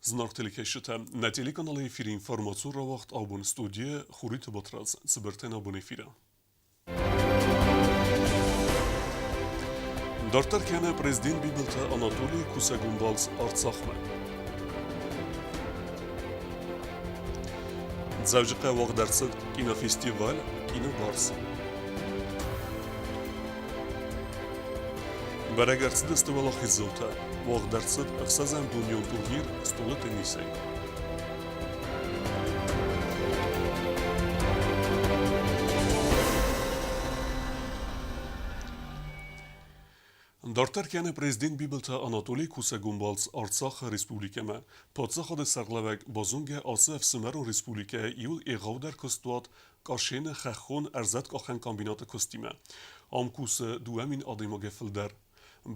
Зынаргъ телекӕсджытӕ, нӕ телеканалы эфиры информацион рауагъд абон студийӕ Хуриты Батрадз цыбыртӕн абон эфиры. Дарддӕр кӕны президент Бибылты Анатолий кусӕгон балц Арцахмӕ. Дзӕуджыхъӕуы уагъд ӕрцыд кинофестиваль «Кинобарс». Бӕрӕг ӕрцыдысты уӕлахиздзаутӕ. Уагъд ӕрцыд ӕхсӕзӕм дунеон турнир стъолы теннисӕй. Дарддӕр кӕны президент Бибылты Анатолий кусӕгон балц Арцахы республикӕмӕ. Паддзахады сӕргълӕууӕг базонгӕ ацы ӕфсымӕрон республикӕйы иуыл егъаудӕр куыстуат Къасены хӕххон ӕрзӕткъахӕн комбинаты куыстимӕ. Ам кусы 2000 адӕймагӕй фылдӕр.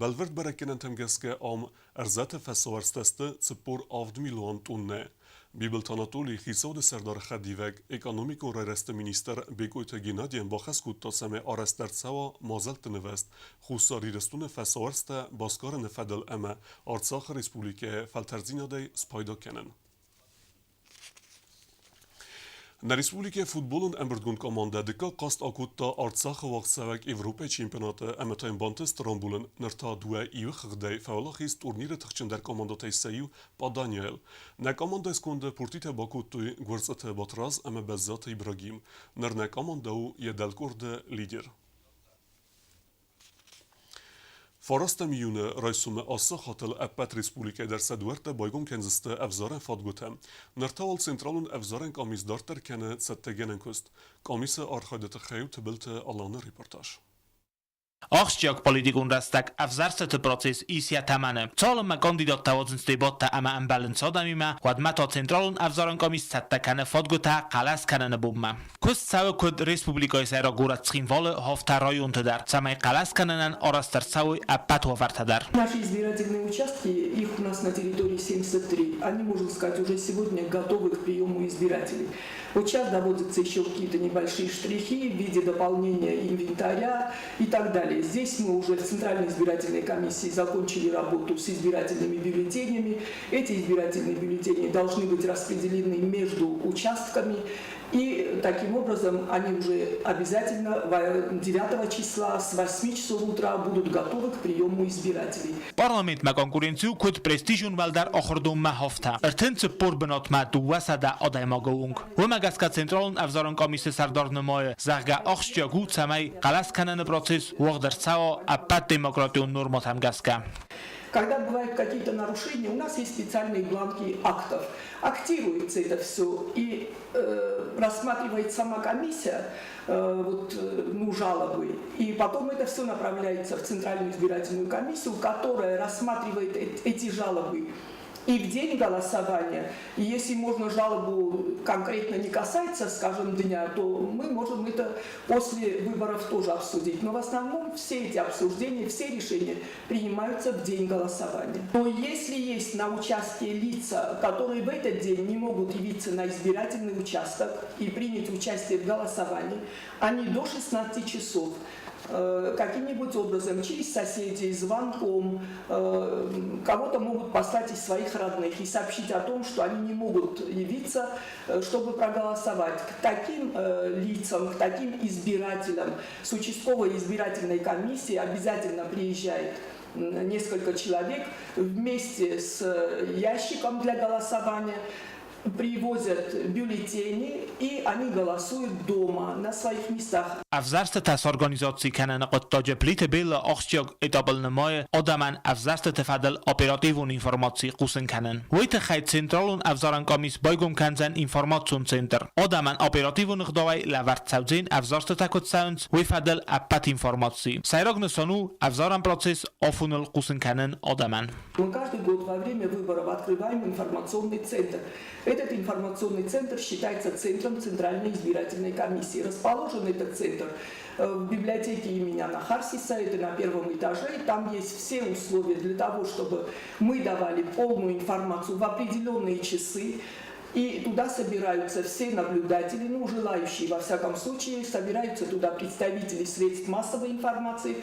Бӕлвырд бӕрӕггӕнӕнтӕм гӕсгӕ ам ӕрзӕты фӕсавӕрцтӕ сты 47 милуан тоннӕ. Бибылты Анатолий хицауады сӕрдары хӕдивӕг, экономикон райрӕзты министр Бекъойты Геннадийӕн бахӕс кодта, цӕмӕй арӕзт ӕрцӕуа мадзӕлтты нывӕзт Хуссар Ирыстоны фӕсавӕрцтӕ басгарыны фӕдыл ӕмӕ Арцахы республикӕйы фӕлтӕрддзинадӕй спайда кӕнын. Нӕ республикӕйы футболон ӕмбырдгонд командӕ дыккаг хъазт акодта Арцахы уагъдцӕуӕг Европӕйы чемпионаты ӕмӕ та йын бантыст рамбулын. Ныр та дыууӕ иуы хыгъдӕй фӕуӕлахиз турниры тыхджындӕр командӕтӕй сӕ иу Паданияйыл. Нӕ командӕйы сконды пуртитӕ бакодтой Гуырцъыты Батрадз ӕмӕ Бӕззаты Ибрагим. Ныр нӕ командӕ у йӕ дӕлкъорды лидер. Фарастӕм июны райсомы ацы хатыл ӕппӕт республикӕйы дӕр сӕ дуӕрттӕ байгом кӕндзысты ӕвзарӕн фадгуытӕ. Ныр та уал Централон ӕвзарӕн къамис дарддӕр кӕны цӕттӕгӕнӕн куыст. Къамисы архайды тыххӕй у Тыбылты Аланы репортаж. Ахсджиаг политикон рӕстӕг ӕвзӕрстыты процесс ис йӕ тӕмӕны. Цалынмӕ кандидаттӕ уадзынц дебаттӕ ӕмӕ ӕмбӕлынц адӕмимӕ, уӕдмӕ та Централон ӕвзарӕн къамис цӕттӕ кӕны фадгуытӕ хъӕлӕс кӕныны бонмӕ. Куыст цӕуы куыд республикӕйы сӕйраг горӕт Цхинвалы, афтӕ районты дӕр, цӕмӕй хъӕлӕс кӕнынӕн арӕзт ӕрцӕуой ӕппӕт уавӕртӕ дӕр. Наши избирательные участки, их у нас на территории 73, они, можно сказать, уже сегодня готовы к приему избирателей. Вот сейчас доводятся еще какие-то небольшие штрихи в виде дополнения инвентаря и так далее. Здесь мы уже в Центральной избирательной комиссии закончили работу с избирательными бюллетенями. Эти избирательные бюллетени должны быть распределены между участками. И таким образом они уже обязательно 9 числа с 8 часов утра будут готовы к приему избирателей. Парламентмӕ конкуренци у куыд престижон уӕлдӕр ахуырдонмӕ хафта. 34 бынатмӕ 200 адӕймагы онг. Уымӕ гӕсгӕ Централон ӕвзарӕн къамисы сӕрдар нымайы, зӕгъгӕ, ахсджиаг у, цӕмӕй хъӕлӕс кӕныны процесс уагъд ӕрцӕуа ӕппӕт демократион нормӕтӕм гӕсгӕ. Когда бывают какие-то нарушения, у нас есть специальные бланки актов. Актируется это все и рассматривает сама комиссия вот, ну, жалобы. И потом это все направляется в Центральную избирательную комиссию, которая рассматривает эти жалобы и в день голосования. И если можно жалобу конкретно не касается, скажем, дня, то мы можем это после выборов тоже обсудить. Но в основном все эти обсуждения, все решения принимаются в день голосования. Но если есть на участке лица, которые в этот день не могут явиться на избирательный участок и принять участие в голосовании, они до 16 часов каким-нибудь образом, через соседей, звонком, кого-то могут послать из своих родных и сообщить о том, что они не могут явиться, чтобы проголосовать. К таким лицам, к таким избирателям с участковой избирательной комиссии обязательно приезжает несколько человек вместе с ящиком для голосования, привозят бюллетени, и они голосуют дома, на своих местах. Ӕвзӕрстытӕ сорганизаци кӕныны хъуыддаджы Плиты Белла ахсджиаг этапыл нымайы адӕмӕн ӕвзӕрстыты фӕдыл оперативон информаци хъусын кӕнын. Уый тыххӕй Централон ӕвзарӕн къамис байгом кӕндзӕн информацион центр. Адӕмӕн оперативон ӕгъдауӕй лӕвӕрд цӕудзӕн ӕвзӕрстытӕ куыд цӕуынц, уый фӕдыл ӕппӕт информаци. Сӕйраг нысан у ӕвзарӕн процесс афоныл хъусын кӕнын адӕмӕн. Мы каждый год во время выборов открываем информационный центр. Этот информационный центр считается центром Центральной избирательной комиссии. Расположен этот центр в библиотеке имени Анахарсиса, это на первом этаже. Там есть все условия для того, чтобы мы давали полную информацию в определенные часы. И туда собираются все наблюдатели, ну, желающие во всяком случае, собираются туда представители средств массовой информации.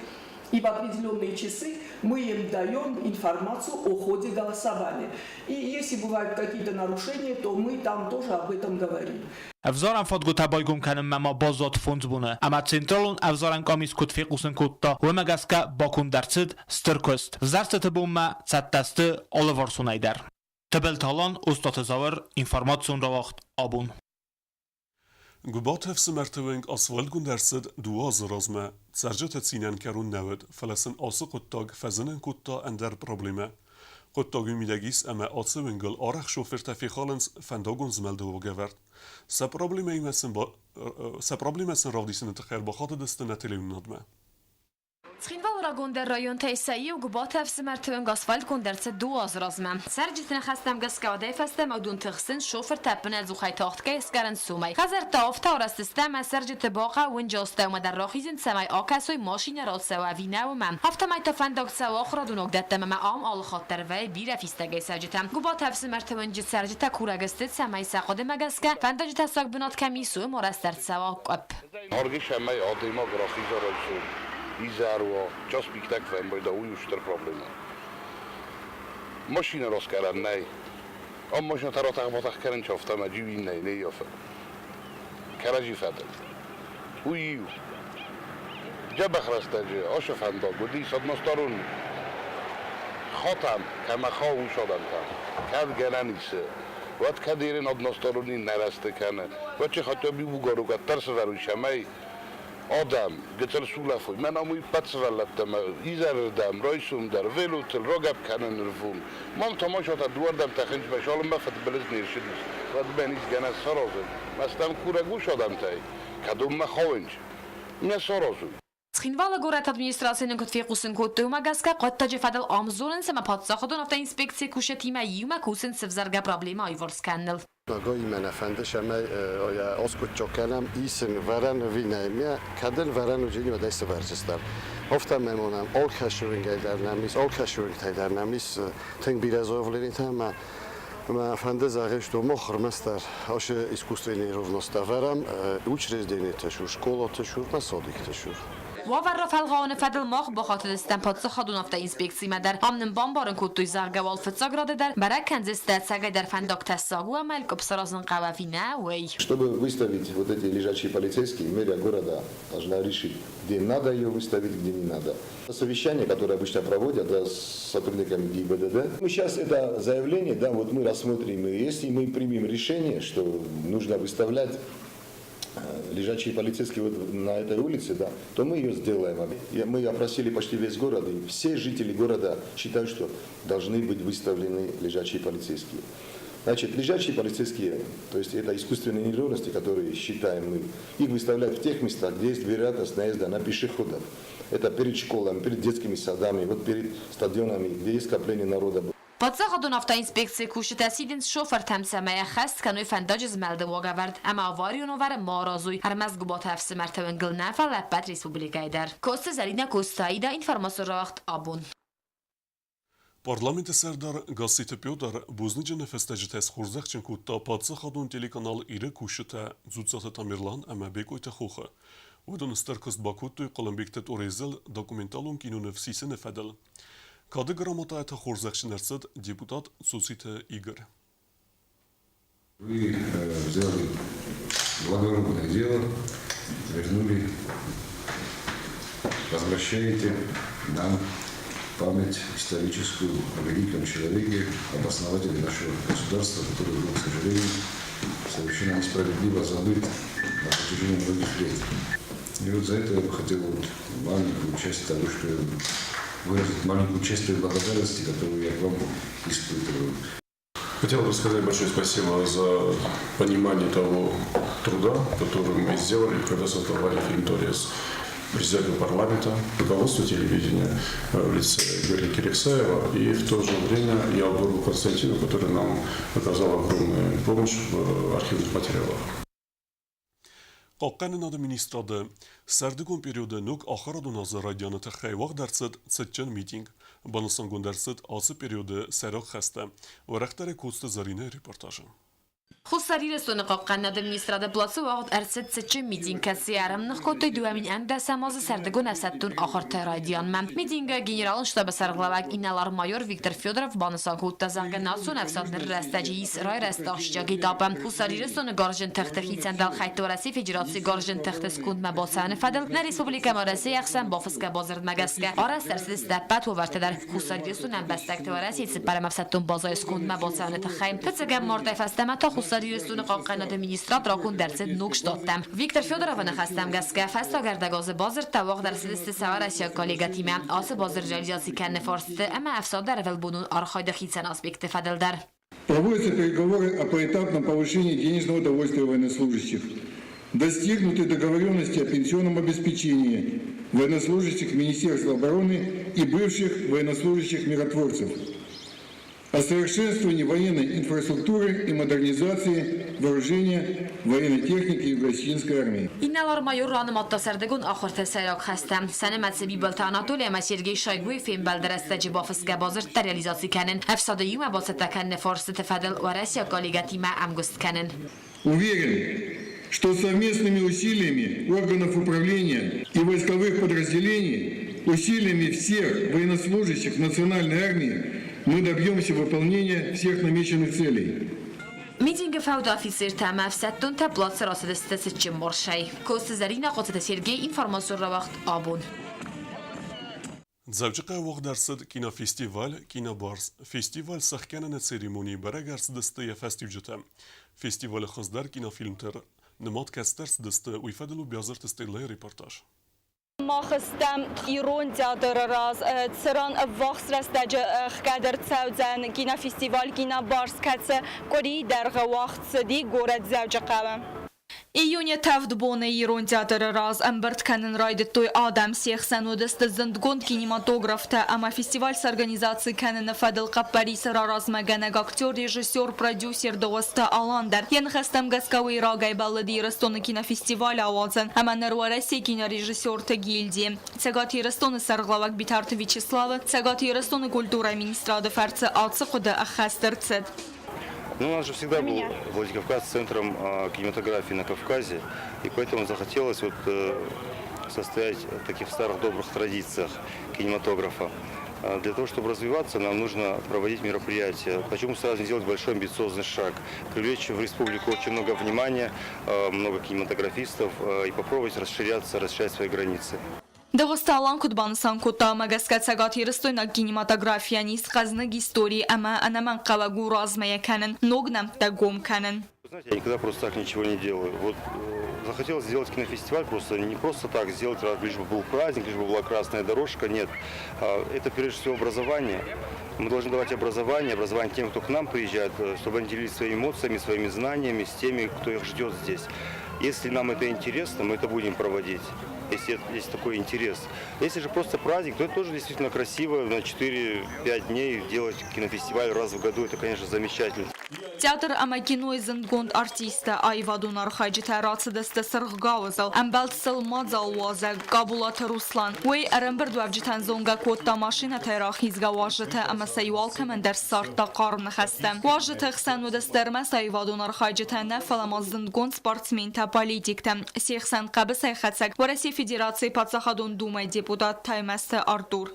И в определенные часы мы им даем информацию о ходе голосования. И если бывают какие-то нарушения, то мы там тоже об этом говорим. Ӕвзарӕн фадгуытӕ байгом кӕнынмӕ ма баззад фондз боны, ӕмӕ Централон ӕвзарӕн къамис куыд фехъусын кодта, уымӕ гӕсгӕ баконд ӕрцыд стыр куыст. Ӕвзӕрстыты бонмӕ цӕттӕ сты алыварсонӕй дӕр. Тыбылты Алан, Остъаты Зауыр, информацион рауагъд Абон. Гуыбаты ӕфсымӕрты уӕнг асфальтгонд ӕрцыд дыууӕ азы размӕ. Цӕрджытӕ цинӕн кӕрон нӕ уыд, фӕлӕ сын ацы хъуыддаг фӕзынын кодта ӕндӕр проблемӕ. Хъуыддаг уый мидӕг ис, ӕмӕ ацы уынгыл арӕх шофыртӕ фехалынц фӕндагон змӕлды уагӕвӕрд. Сӕ проблемӕимӕ сын сӕ проблемӕ сын равдисыны тыххӕй ӕрбахатыдысты нӕ телеуынынадмӕ. Цхинвалы рагондӕр районтӕй сӕ иу Гуыбаты ӕфсымӕрты онг асфальтгонд ӕрцыд дыууӕ азы размӕ. Цӕрджыты ныхӕстӕм гӕсгӕ уӕдӕй фӕстӕмӕ уыдон тыхсынц, шофыртӕ ӕппынӕдзухӕй тагъд кӕй сгӕрынц, уымӕй. Хӕдзӕрттӕ афтӕ арӕзт сты ӕмӕ цӕрджыты бахъӕуы уынджы астӕумӕ дӕр рахизын, цӕмӕй акӕсой машинӕ рацӕуа ӕви нӕ, уымӕ. Афтӕмӕй та фӕндаг цӕуы ахуырадон уагдӕттӕм ӕмӕ ам алыхатт дӕр вӕййы бирӕ фистӕгӕй цӕрджытӕ. Гуыбаты ӕфсымӕрты уынджы цӕрджытӕ курӕг сты, цӕмӕй сӕ хъуыдымӕ гӕсгӕ фӕндаджы тӕссаг бынат кӕм ис, уым арӕзт ӕрцӕуа къуыпп. Аргис ӕмӕ адӕймаг рахиза райсом, изӕр уа, час спектакль фембӕлда, уый у стыр проблемӕ. Машинӕ раскъӕрӕн нӕй. Ам машинӕтӕ ратӕх-батӕх кӕнын чи афтӕ ӕмӕ иу иннӕйы не ййафы. Кӕрӕдзи фӕдыл. Уый иу. Дзӕбӕх рӕстӕджы ацы фӕндаг уыдис односторонний. Хатӕн, кӕмӕ хауы, уыцы адӕмтӕн. Кӕд гӕнӕн ис, уӕд кӕд ерын односторонний нӕ рӕзты кӕны, уӕд чи хотя бы иугӕр уӕддӕр сывӕруй, цӕмӕй адӕм гыццыл сулӕфой. Мӕн ам уый ӕппӕт сывӕллӕттӕмӕ изӕрырдӕм, райсом дӕр велотыл рагӕпп кӕныны рвон. Мам тамашатӕ дыууӕрдӕм тӕхынчмӕ цалынмӕ фыдбылыз не рцыдис, уӕдмӕ низ гӕнӕн саразын. Мӕстӕм курӕг ус адӕмтӕй, кӕд уымӕ хауынч, нӕ саразуй. Цхинвалы горӕты администрацийы нын куыд фехъусын кодтой, уымӕ гӕсгӕ хъуыддаджы фӕдыл ам дзурынц ӕмӕ паддзахадон автоинспекцийы кусджытимӕ иумӕ кусынц сывзаргӕ проблемӕ аиуварс кӕныныл. Нагоимӕ нӕ фӕнды, цӕмӕй аскъуыддзаг кӕнӕм исын вӕрӕн ӕви нӕ. Мӕ кӕдӕн вӕрӕн уыди, уӕдӕй сывӕрдзыстӕм. Афтӕ мӕм уынӕм, алкӕцы уынгӕй дӕр нӕм ис, алкӕцы уынгтӕй дӕр нӕм ис тынг бирӕ заявленитӕ ӕмӕ мӕ фӕнды зӕгъын, что мах ӕрмӕстдӕр ацы искусственный ровностьтӕ ӕвӕрӕм учреждениты цур, скъолаты цур ӕмӕ садикты цур. Уавӕр рафӕлгъауыны фӕдыл мах бахатыдыстӕм паддзахадон автоинспекцимӕ дӕр. Ам нын бамбарын кодтой, зӕгъгӕ уал фыццаг рады дӕр бӕрӕг кӕндзысты, ӕцӕгӕйдӕр фӕндаг тӕссаг у ӕмӕ къуыпп саразын хъӕуы ӕви нӕ, уый. Чтобы выставить вот эти лежачие полицейские, мэрия города должна решить, где надо ее выставить, где не надо. Совещание, которое обычно проводят, да, с сотрудниками ГИБДД. Мы сейчас это заявление, да, вот мы рассмотрим, и если мы примем решение, что нужно выставлять лежачие полицейские вот на этой улице, да, то мы ее сделаем. Мы опросили почти весь город, и все жители города считают, что должны быть выставлены лежачие полицейские. Значит, лежачие полицейские, то есть это искусственные неровности, которые считаем мы, их выставляют в тех местах, где есть вероятность наезда на пешеходов. Это перед школами, перед детскими садами, вот перед стадионами, где есть скопление народа. Паддзахадон автоинспекцийы кусджытӕ сидынц шофыртӕм, цӕмӕй ӕххӕст кӕной фӕндаджы змӕлды уагӕвӕрд ӕмӕ аварион уавӕры ма аразой ӕрмӕст Гуыбаты ӕфсымӕрты уынгыл нӕ, фӕлӕ ӕппӕт республикӕйы дӕр. Коцты Зӕринӕ Костаида информацион рауагъд абон. Парламенты сӕрдар Гасситы Петр бузныджы ныффыстӕджытӕ схорзӕхджын кодта паддзахадон телеканал Иры кусджытӕ Дзуццаты Тамерлан ӕмӕ Бекъойты Хохы. Уыдон стыр куыст бакодтой Хъуылымбегты Тъорезыл документалон киноныв сисыны фӕдыл. Кады грамотӕты хорзӕхджын ӕрцыд депутат Цоциты Игорь. Вы взяли благородное дело, вернули, возвращаете нам память историческую о великом человеке, об основателе нашего государства, который был, к сожалению, совершенно несправедливо забыт на протяжении многих лет. И вот за это я бы хотел вот маленькую часть того, что я выразить маленькую часть той благодарности, которую я к вам испытываю. Хотел бы сказать большое спасибо за понимание того труда, который мы сделали, когда создавали фильм «Торез». Председателю парламента, руководству телевидения в лице Георгия Кириксаева и в то же время Ялгуру Константину, который нам оказал огромную помощь в архивных материалах. Хъахъхъӕнынады министрады сӕрдыгон периоды ног ахуырадон азы райдианы тыххӕй уагъд ӕрцыд цытджын митинг. Банысангонд ӕрцыд ацы периоды сӕйраг хӕстӕ. Уӕрӕхдӕрӕй Коцты Зӕринӕйы репортажы. Хуссар Ирыстоны Хъахъхъӕнынады министрады плацы уагъд ӕрцыд цытджын митинг, кӕцыйы ӕрӕмных кодтой 2011 азы сӕрдыгон ӕфсӕддон ахуырты райдианмӕ. Митингы генералон штабы сӕргълӕууӕг инӕлар-майор Виктор Федоров банысан кодта, зӕгъгӕ, национ ӕфсад ныры рӕстӕджы ис райрӕзты ахсджиаг этапы. Хуссар Ирыстоны гарзджын тыхты хицӕн дӕлхӕйтты Уӕрӕсейы Федерацийы гарзджын тыхты скондмӕ бацӕуыны фӕдыл нӕ республикӕ ӕмӕ Уӕрӕсейы ӕхсӕн бафысгӕ бадзырдмӕ гӕсгӕ арӕзт ӕрцыдысты ӕппӕт уавӕртӕ дӕр. Хуссар Ирыстоны ӕмбӕстӕгты Уӕрӕсейы цыппӕрӕм ӕфсӕддон базӕйы скондмӕ бацӕуыны тыххӕй. Фыццӕгӕм мартӕй фӕстӕмӕ та Хуссар Ирыстоны хъахъхъӕнады министрад раконд ӕрцыд ног штаттӕм. Виктор Федоровы ныхӕстӕм гӕсгӕ, фӕстаг ӕрдӕг азы бадзырдтӕ уагъд ӕрцыдысты сӕ уӕрӕсейаг коллегӕтимӕ. Ацы бадзырд реализаци кӕныны фарстыты ӕмӕ ӕфсады ӕрвылбонон архайды хицӕн аспектты фӕдыл дӕр. Проводятся переговоры о поэтапном повышении денежного довольствия военнослужащих. Достигнуты договоренности о пенсионном обеспечении военнослужащих Министерства обороны и бывших военнослужащих миротворцев о совершенствовании военной инфраструктуры и модернизации вооружения военной техники Юго-Осетинской армии. Инӕлар-майор ранымадта сӕрдыгон ахуырты сӕйраг хӕстӕ. Сӕ нымӕцы Бибылты Анатоли ӕмӕ Сергей Шойгуйы фембӕлды рӕстӕджы бафысгӕ бадзырдтӕ реализаци кӕнын, ӕфсады иумӕ бацӕттӕ кӕныны фарстыты фӕдыл уӕрӕсейаг коллегӕтимӕ ӕмгуыст кӕнын. Уверен, что совместными усилиями органов управления и войсковых подразделений, усилиями всех военнослужащих национальной армии мы добьемся выполнения всех намеченных целей. Митингы фӕуды офицертӕ ӕмӕ ӕфсӕддонтӕ плацы рацыдысты цытджын маршӕй. Коцты Зӕринӕ, Хъоцыты Сергей, информацион рауагъд Абон. Дзӕуджыхъӕуы уагъд ӕрцыд кинофестиваль «Кинобарс». Фестиваль сӕхгӕныны церемонийы бӕрӕг ӕрцыдысты йӕ фӕстиуджытӕ. Фестивалы хуыздӕр кинофильмтӕ нымад кӕцытӕ ӕрцыдысты, уый фӕдыл у Биазырты Стеллӕйы репортаж. Мах стӕм Ирон театры раз, цыран ӕввахс рӕстӕджы ӕхгӕд ӕрцӕудзӕн кинофестиваль «Кинобарс», кӕцы къуырийы дӕргъы уагъд цыди горӕт Дзӕуджыхъӕуы. Июны тӕвд боны Ирон театры раз ӕмбырд кӕнын райдыдтой адӕм. Се хсӕн уыдысты зындгонд кинематографтӕ ӕмӕ фестиваль сорганизаци кӕныны фӕдыл хъӕппӕрисы раразмӕгӕнӕг актер, режиссер, продюсер Дыгъуызты Алан дӕр. Йӕ ныхӕстӕм гӕсгӕ уый рагӕй бӕллыд Ирыстоны кинофестиваль ауадзын ӕмӕ ныр Уӕрӕсейы кинорежиссерты гильдийы Цӕгат Ирыстоны сӕргълӕууӕг Битарты Вячеславы Цӕгат Ирыстоны культурӕйы министрады фӕрцы ацы хъуыды ӕххӕст ӕрцыд. Ну, у нас же всегда был Владикавказ центром кинематографии на Кавказе, и поэтому захотелось вот состоять в таких старых добрых традициях кинематографа. Для того, чтобы развиваться, нам нужно проводить мероприятия. Почему сразу не сделать большой амбициозный шаг? Привлечь в республику очень много внимания, много кинематографистов и попробовать расширяться, расширять свои границы. Дыгъуызты Алан куыд банысан кодта, уымӕ гӕсгӕ цӕгатирыстойнаг кинематографийӕн ис хъӕзныг истори ӕмӕ ӕнӕмӕнгхъӕуӕг у размӕ йӕ кӕнын, ног нӕмттӕ гом кӕнын. Знаете, я никогда просто так ничего не делаю. Вот захотелось сделать кинофестиваль, просто не просто так сделать, лишь бы был праздник, лишь бы была красная дорожка. Нет, это прежде всего образование. Мы должны давать образование, образование тем, кто к нам приезжает, чтобы они делились своими эмоциями, своими знаниями с теми, кто их ждет здесь. Если нам это интересно, мы это будем проводить если есть такой интерес. Если же просто праздник, то это тоже действительно красиво. На 4-5 дней делать кинофестиваль раз в году, это, конечно, замечательно. Театр ӕмӕ кинойы зындгонд артисттӕ, аивадон архайджытӕ рацыдысты цыргъ гауызыл. Ӕмбӕлд сыл мадзалуадзӕг Къабулаты Руслан. Уый ӕрӕмбырдуӕвджытӕн зонгӕ кодта машинӕтӕй рахизгӕ уазджытӕ ӕмӕ сӕ иу алкӕмӕн дӕр ссардта хъарм ныхӕстӕ. Уазджыты хсӕн уыдысты ӕрмӕст аивадон архайджытӕ нӕ, фӕлӕ ма зындгонд спортсментӕ, политиктӕ. Се хсӕн хъӕбысӕйхӕцӕг Уӕрӕсейы Федерацийы Паддзахадон Думӕйы депутат Таймӕзты Артур.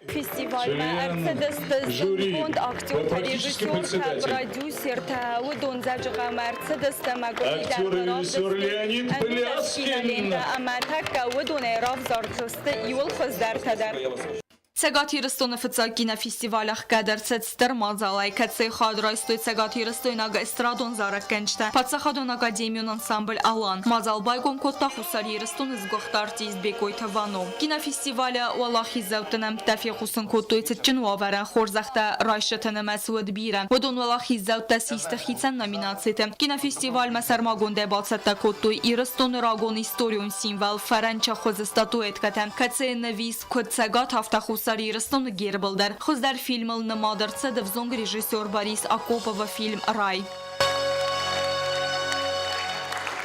Фестивальмӕ ӕрцыдысты зындгонд актертӕ, режиссертӕ, продюсертӕ. Уыдон Дзӕуджыхъӕумӕ ӕрцыдысты ӕмӕ гуырдзиаг равдыстой ӕнусӕн кинолентӕ ӕмӕ тӕккӕ уыдонӕй равзардзысты иууыл хуыздӕртӕ дӕр. Цӕгат Ирыстоны фыццаг кинофестиваль ӕхгӕд ӕрцыд стыр мадзалӕй, кӕцыйы хайад райстой цӕгатирыстойнаг эстрадон зарӕггӕнджытӕ, паддзахадон академион ансамбль «Алан». Мадзал байгом кодта Хуссар Ирыстоны сгуыхт артист Бекъойты Вано. Кинофестивалы уӕлахиздзӕутты нӕмттӕ фехъусын кодтой цытджын уавӕры, хорзӕхтӕ райсджыты нымӕц уыд бирӕ. Уыдон уӕлахиздзӕуттӕ систы хицӕн номинациты. Кинофестивальмӕ сӕрмагондӕй бацӕттӕ кодтой Ирыстоны рагон историон символ фӕрӕнчы хуызы статуэткӕтӕ, кӕцыйы ныв ис куыд Цӕгат, афтӕ Хуссар Ирыстоны гербыл дӕр. Хуыздӕр фильмыл нымад ӕрцыд ӕвзонг режиссер Борис Акоповы фильм «Рай».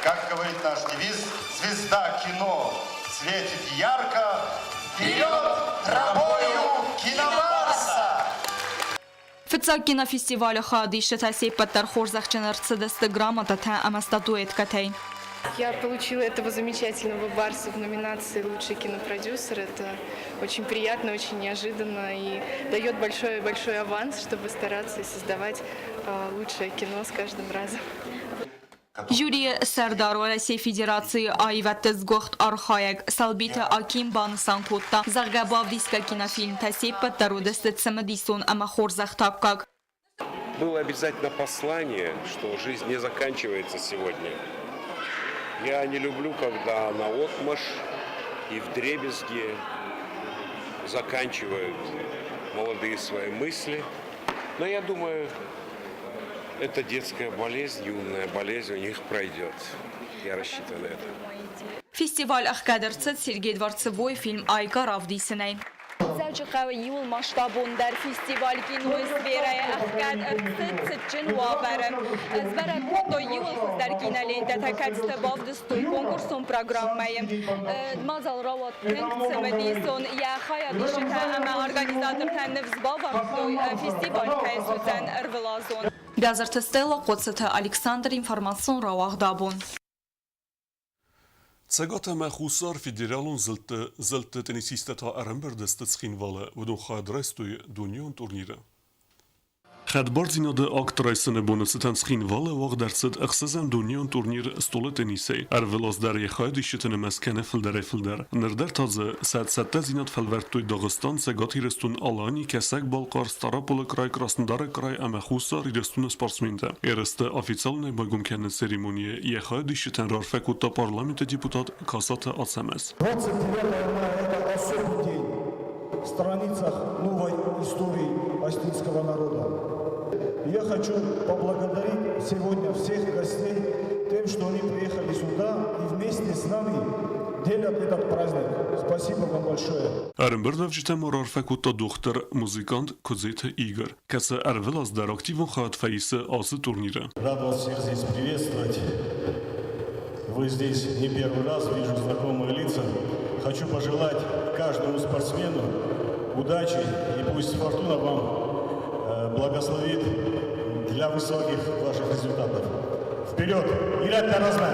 Как говорит наш девиз, звезда кино светит ярко, вперед тропою кинобарса! Фыццаг кинофестивалы хайадисджытӕ се ппӕт дӕр хорзӕхджын ӕрцыдысты грамотатӕ ӕмӕ статуэткӕтӕй. Я получила этого замечательного барса в номинации «Лучший кинопродюсер». Это очень приятно, очень неожиданно и дает большой-большой аванс, чтобы стараться и создавать лучшее кино с каждым разом. Жюрийы сӕрдар Уӕрӕсейы Федерацийы аивӕдты сгуыхт архайӕг Сӕлбиты Аким банысан кодта, зӕгъгӕ, бавдисгӕ кинофильмтӕ се ппӕт дӕр уыдысты цымыдисон ӕмӕ хорзӕхтаккаг. Было обязательно послание, что жизнь не заканчивается сегодня. Я не люблю, когда наотмашь и вдребезги заканчивают молодые свои мысли. Но я думаю, это детская болезнь, юная болезнь у них пройдет. Я рассчитываю на это. Фестиваль ӕхгӕд ӕрцыд Сергей Дворцевойы фильм Айка равдисынӕй. Дзӕуджыхъӕуы иууыл масштабондӕр фестиваль кинойы сферӕйы ӕхгӕд ӕрцыд цытджын уавӕры. Сбӕрӕг кодтой иууыл хуыздӕр кинолентӕтӕ, кӕцытӕ бавдыстой конкурсон программӕйы. Мадзал рауад тынг цымыдисон. Йӕ хайадисджытӕ ӕмӕ организатортӕ ныфс бавӕрдтой, фестиваль кӕй суыдзӕн ӕрвылазон. Бязырты Стелла, Хъоцыты Александр, информацион рауагъд абон. Цӕгат ӕмӕ Хуссар федералон зылдты зылдты теннисисттӕ та ӕрӕмбырд сты Цхинвалы, уыдон хайад райстой дунеон турниры. Хӕдбардзинады акт райсыны боны цытӕн Цхинвалы уагъд ӕрцыд ӕхсӕзӕм дунеон турнир стъолы теннисӕй. Ӕрвылаз дӕр йӕ хайадисджыты нымӕц кӕны фылдӕрӕй-фылдӕр. Ныр дӕр та дзы сӕ цӕттӕдзинад фӕлвӕрдтой Дагъыстан, Цӕгат Ирыстон, Алани, Кӕсӕг-Балхъар, Стъараполы край, Краснодары край ӕмӕ Хуссар Ирыстоны спортсментӕ. Ерысты официалонӕй байгом кӕныны церемонийы йӕ хайадисджытӕн раарфӕ кодта парламенты депутат Касаты Ацӕмӕз. 29 мая – это особый день в страницах новой истории осетинского народа. Я хочу поблагодарить сегодня всех гостей тем, что они приехали сюда и вместе с нами делят этот праздник. Спасибо вам большое. Ӕрӕмбырдуӕвджытӕ ма раарфӕ кодта дохтыр, музыкант Куыдзеты Игорь, кӕцы ӕрвылаз дӕр активон хайад фӕисы ацы турниры. Рад вас всех здесь приветствовать. Вы здесь не первый раз, вижу знакомые лица. Хочу пожелать каждому спортсмену удачи и пусть фортуна вам благословит для высоких ваших результатов. Вперед! Ирӕттӕ размӕ!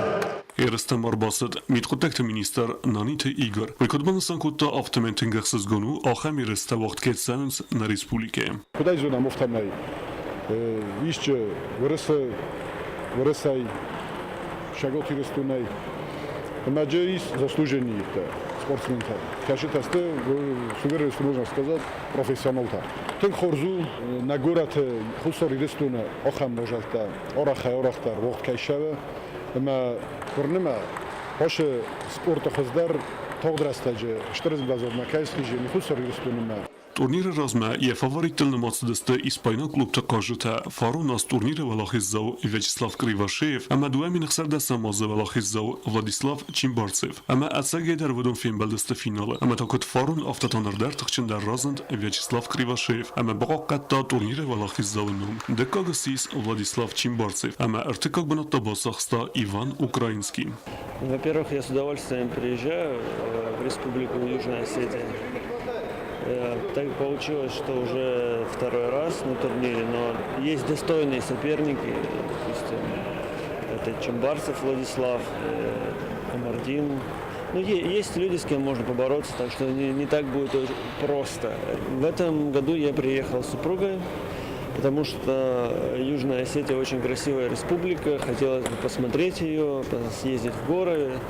Ерыстӕм ӕрбацыд мидхъуыддӕгты министр Наниты Игорь. Уый куыд банысан кодта, афтӕмӕй тынг ӕхсызгон у, ахӕм ерыстӕ уагъд кӕй цӕуынц нӕ республикӕйы. Куыд ӕй зонӕм, афтӕмӕй исчи Уырысы, Уырысӕй, Цӕгат Ирыстонӕй ӕмӕ ис заслуженныйты спортсментӕ. Кӕсытӕ сты, с уверенностью можно сказать, профессионалтӕ. Тынг хорз у нӕ горӕты Хуссар Ирыстоны ахӕм мадзӕлттӕ арӕхӕй-арӕхдӕр уагъд кӕй цӕуы ӕмӕ уырны мӕ, ацы спорты хуыздӕр тагъд рӕстӕджы стыр ӕмвӕзадмӕ кӕй схизын Хуссар Ирыстонмӕ. Турниры размӕ йӕ фавориттыл нымад цыдысты испайнаг клубты хъазджытӕ фарон аз турниры уӕлахиздзау Вячеслав Кривошеев ӕмӕ 2016 азы уӕлахиздзау Владислав Чимбарцев. Ӕмӕ ӕцӕгӕйдӕр уыдон фембӕлдысты финалы. Ӕмӕ та куыд фарон, афтӕ та ныр дӕр тыхджындӕр разынд Вячеслав Кривошеев ӕмӕ бахъахъхъӕдта турниры уӕлахиздзауы ном. Дыккаг ссис Владислав Чимбарцев ӕмӕ ӕртыккаг бынат та бацахста Иван Украинский. Во-первых, я с удовольствием приезжаю в Республику Южная Осетия. Так получилось, что уже второй раз на турнире, но есть достойные соперники. Допустим, это Чембарцев Владислав, Камардин. Ну, есть люди, с кем можно побороться, так что не так будет просто. В этом году я приехал с супругой, потому что Южная Осетия очень красивая республика, хотелось бы посмотреть ее, съездить в горы,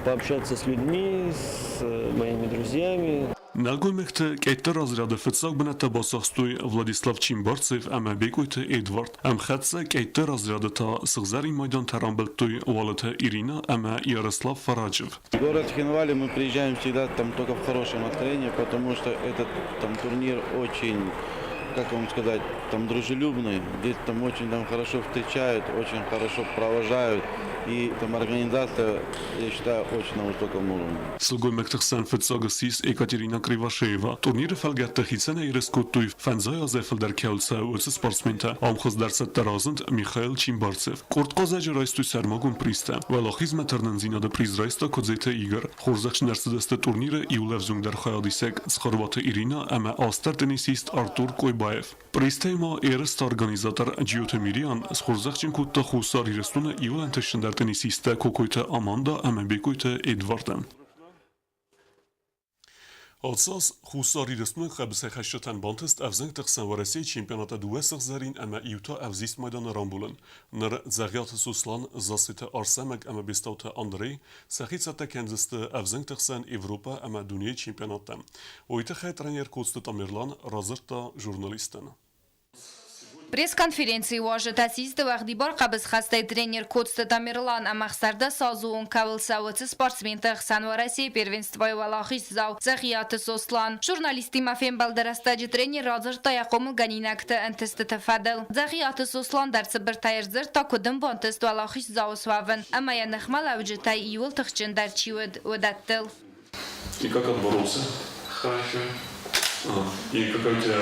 пообщаться с людьми, с моими друзьями. Нӕлгоймӕгты къӕйтты разряды фыццаг бынӕттӕ бацахстой Владислав Чимбарцев ӕмӕ Бекъойты Эдвард. Ӕмхӕццӕ къӕйтты разряды та сыгъзӕрин майдантӕ рамбылдтой Уалыты Иринӕ ӕмӕ Ярослав Фараджев. В город Цхинвали мы приезжаем всегда там только в хорошем настроении, потому что этот там турнир очень, как вам сказать, там дружелюбный, здесь там очень там хорошо встречают, очень хорошо провожают. И там организация, я считаю, очень на высоком уровне. Сылгоймӕгты хсӕн фыццаг ссис Екатерина Кривошеева. Турниры фӕлгӕтты хицӕнӕй ерыс кодтой фӕндзай азӕй фылдӕр кӕуыл цӕуы, уыцы спортсментӕ. Ам хуыздӕр цӕттӕ разынд Михаил Чимбарцев. Къорд хъазӕджы райстой сӕрмагонд призтӕ. Уӕлахизмӕ тырнындзинады приз райста Куыдзеты Игорь. Хорзӕхджын ӕрцыдысты турниры иу лӕвзонгдӕр хайадисӕг Цхуырбаты Ирина ӕмӕ астӕр теннисист Артур Койбаев. Губаев. Призтӕй ма ерысты организатор Джиоты Мириан схорзӕхджын кодта Хуссар Ирыстоны иу ӕнтыстджындӕр теннисисттӕ Кокойты Аманда ӕмӕ Бекъойты Эдварды. Ацы аз Хуссар Ирыстоны хъӕбысӕйхӕцджытӕн бантыст ӕвзӕнгты хсӕн Уӕрӕсейы чемпионаты дыууӕ сыгъзӕрин ӕмӕ иу та ӕвзист майданы рамбулын. Ныр Дзӕгъиаты Сослан, Зассеты Арсӕмӕг ӕмӕ Бестауты Андрей сӕхи цӕттӕ кӕндзысты ӕвзӕнгты хсӕн Европӕ ӕмӕ дунейы чемпионаттӕм. Уый тыххӕй тренер Коцты Тамерлан радзырдта журналисттӕн. Пресс-конференцийы уазджытӕ систы уӕгъдибар хъӕбысхӕстӕй тренер Коцты Тамерлан ӕмӕ ӕхсӕрдӕс азы онг кӕуыл цӕуы, уыцы спортсменты ӕхсӕн Уӕрӕсейы первенствойы уӕлахиздзау Дзӕгъиаты Сослан. Журналисттимӕ фембӕлды рӕстӕджы тренер радзырдта йӕ хъомылгӕнинӕгты ӕнтыстыты фӕдыл. Дзӕгъиаты Сослан дӕр цыбыртӕй ӕрдзырдта, куыд ын бантыст уӕлахиздзау суӕвын ӕмӕ йӕ ныхмӕлӕуджытӕй иуыл тыхджындӕр чи уыд, уыдӕттыл. И как отборолся? Хорошо. А, и какая у тебя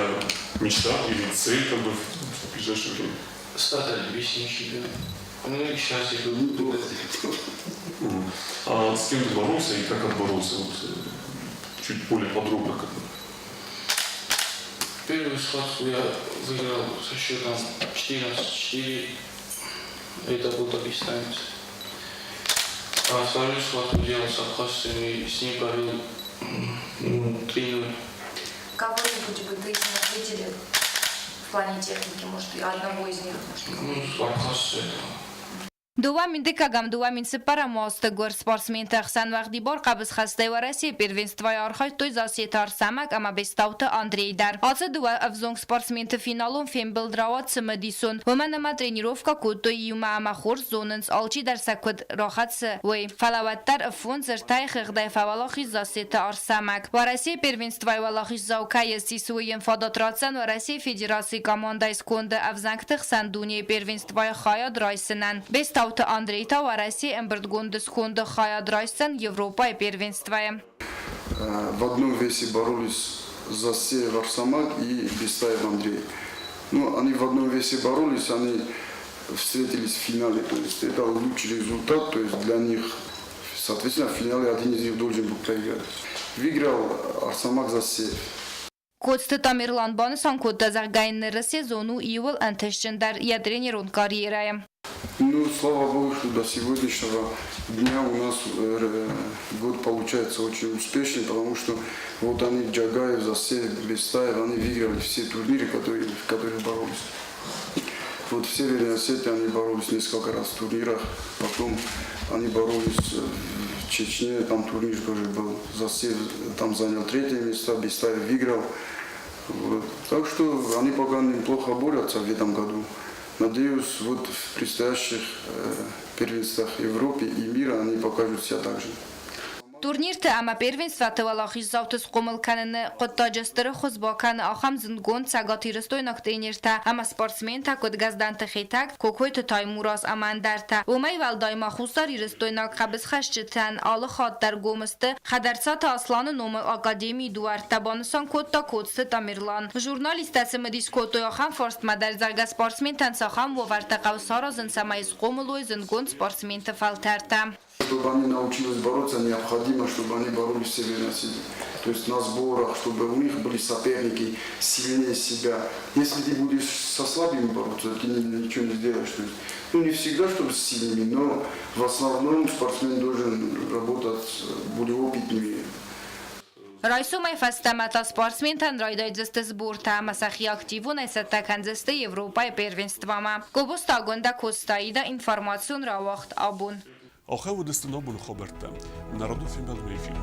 мечта или цель как бы в ближайшее время? Стать олимпийским чемпионом. Ну и сейчас я буду. А с кем ты боролся и как отборолся? Вот, чуть более подробно как бы. Первую схватку я выиграл со счетом 14-4. Это был дагестанец. А вторую схватку делал с абхазцем и с ним провел 3-0. Кого-нибудь бы ты из них выделил в плане техники, может, и одного из них? Может? Ну, абхазцы этого. 2001-ӕм 2004-ӕм азты гуырд спортсменты ӕхсӕн уӕгъдибар хъӕбысхӕстӕй Уӕрӕсейы первенствойы архайдтой Зассеты Арсӕмӕг ӕмӕ Бестауты Андрей дӕр. Ацы дыууӕ ӕвзонг спортсменты финалон фембӕлд рауад цымыдисон, уымӕн ӕмӕ тренировкӕ кодтой иумӕ ӕмӕ хорз зонынц, алчидӕр сӕ куыд рахӕцы, уый. Фӕлӕ уӕддӕр фондз ӕртӕйы хыгъдӕй фӕуӕлахиз Зассеты Арсӕмӕг. Уӕрӕсейы первенствойы уӕлахиздзау кӕй ссис, уый йын фадат ратдзӕн Уӕрӕсейы Федерацийы командӕйы сконды ӕвзӕнгты хсӕн дунейы первенствойы хайад райсынӕн. Бестауты Андрей та Уӕрӕсейы ӕмбырдгонды сконды хайад райсдзӕн Европӕйы первенствойы. В одном весе боролись Засеев Арсамак и Бестаев Андрей. Ну, они в одном весе боролись, они встретились в финале. То есть это лучший результат, то есть для них, соответственно, в финале один из них должен был проиграть. Выиграл Арсамак Засеев. Коцты Тамерлан банысан кодта, зӕгъгӕ йын ныры сезон у иууыл ӕнтыстджындӕр йӕ тренерон карьерӕйы. Ну, слава богу, что до сегодняшнего дня у нас год получается очень успешный, потому что вот они, Джагаев, Засеев, Бестаев, они выиграли все турниры, которые, в которых боролись. Вот в Северной Осетии они боролись несколько раз в турнирах, потом они боролись в Чечне, там турнир тоже был. Засеев там занял третье место, Бестаев выиграл. Вот. Так что они пока неплохо борются в этом году. Надеюсь, вот в предстоящих первенствах Европы и мира они покажут себя также. Турнирты ӕмӕ первенствӕты уӕлахиздзауты схъомыл кӕныны хъуыддаджы стыр ӕххуыс бакӕны ахӕм зындгонд цӕгатирыстойнаг тренертӕ ӕмӕ спортсментӕ, куыд Гӕздӕнты Хетӕг, Кокойты Таймураз ӕмӕ ӕндӕртӕ. Уымӕй уӕлдай ма хуссарирыстойнаг хъӕбысхӕсджытӕн алы хатт дӕр гом сты Хӕдӕрцаты Асланы номыл академийы дуӕрттӕ, банысан кодта Коцты Тамерлан. Журналисттӕ цымыдис кодтой ахӕм фарстмӕ дӕр, зӕгъгӕ, спортсментӕн цахӕм уавӕртӕ хъӕуы саразын, цӕмӕй схъомыл уой зындгонд спортсменты фӕлтӕртӕ. Чтобы они научились бороться, необходимо, чтобы они боролись в Северной Осетии. То есть на сборах, чтобы у них были соперники сильнее себя. Если ты будешь со слабыми бороться, ты ничего не сделаешь. То есть, ну, не всегда, чтобы с сильными, но в основном спортсмен должен работать с более опытными. Райсомӕй фӕстӕмӕ та спортсментӕн райдайдзысты сбортӕ ӕмӕ сӕхи активонӕй цӕттӕ кӕндзысты Европӕйы первенствомӕ. Гобозты Агуындӕ Костаида информацион рауагъд абон. Ахӕм уыдысты нӕ боны хабӕрттӕ. Нӕ радон фембӕлдмӕ эфиры.